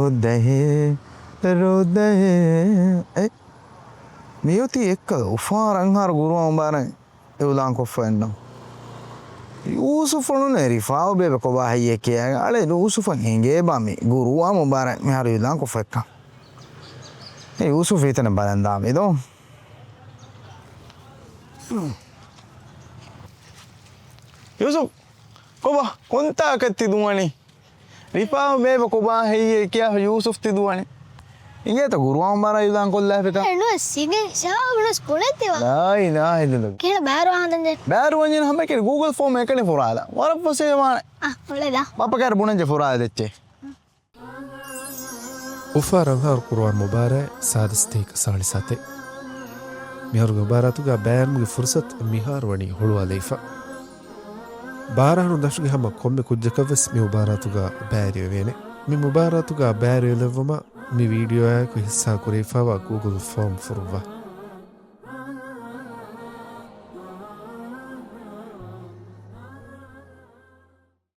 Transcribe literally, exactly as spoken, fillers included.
ރޯދައޭ، ރޯދައޭ. އެ، މިއޮތީ އެއްކަލަ އުފާ ރަންހާރު ގުރުއާން މުބާރާތް އިއުލާންކޮށްފަ އިންނަ. ޔޫސުފު ނޫނޭ ރިފާއު ބޭބެ ކޮބާ ހެއްޔޭ ކިޔާ. އަޅެ ޔޫސުފަށް އެނގޭ ބާ މި ގުރުއާން މުބާރާތް މިހާރު އިއުލާންކޮށްފަ އެއްކަން. އެ ޔޫސުފް ހިތަނަށް ބަލަން ދާ މި ދޯ. ޔޫސުފް، ކޮބާ ކޮންތާކަށް ތި ދުވަނީ؟ ރިފާއު ބޭބެ ކޮބާ ހެއްޔޭ ކިޔާފަ ޔޫސުފް ތި ދުވަނީ؟ އިނގޭތަ ގުރުއާން މުބާރާތް އިއުލާން ކޮށްލާފިތަ؟ އެ ނުވެސް ސިގެ ޝާވަނަސް ކުޅެތިވާ. ލާ އިލާހަ އިއްލަﷲ. ކިހިނެއް ބައިވަރު ވާހަނދަންޖެ؟ ބައިވަރު ވަންޏެން ހަމައެކަނި ގޫގުލް ފޯމް އެކަނި ފުރާލާ. ވަރަށް ފަސޭހަވާނެ. އަ، އުޅެދާ. ބައްޕަ ކައިރި ބުނަންޖެ ފުރާލަ ދެއްޗޭ. އުފާ ރަންހާރު ގުރުއާން މުބާރާތް ސާދަ ސަތޭކަ ސާޅީސް ސަތޭކަ. މިހާރު މުބާރާތުގަ ބައިވެރިވުމުގެ ފުރުސަތު މިހާރު ވަނީ ހުޅުވާލައިފަ. ބާރަ އަހަރުން ދަށުގެ ހަމަ ކޮންމެ ކުއްޖަކަށްވެސް މި މުބާރާތުގަ ބައިވެރިވެވޭނެ. މި މުބާރާތުގަ ބައިވެރިވެލައްވުމަށް މި ވީޑިއޯއާއެކު ހިއްސާ ކުރެވިފައިވާ ގޫގުލް ފޯމް ފުރުއްވާ.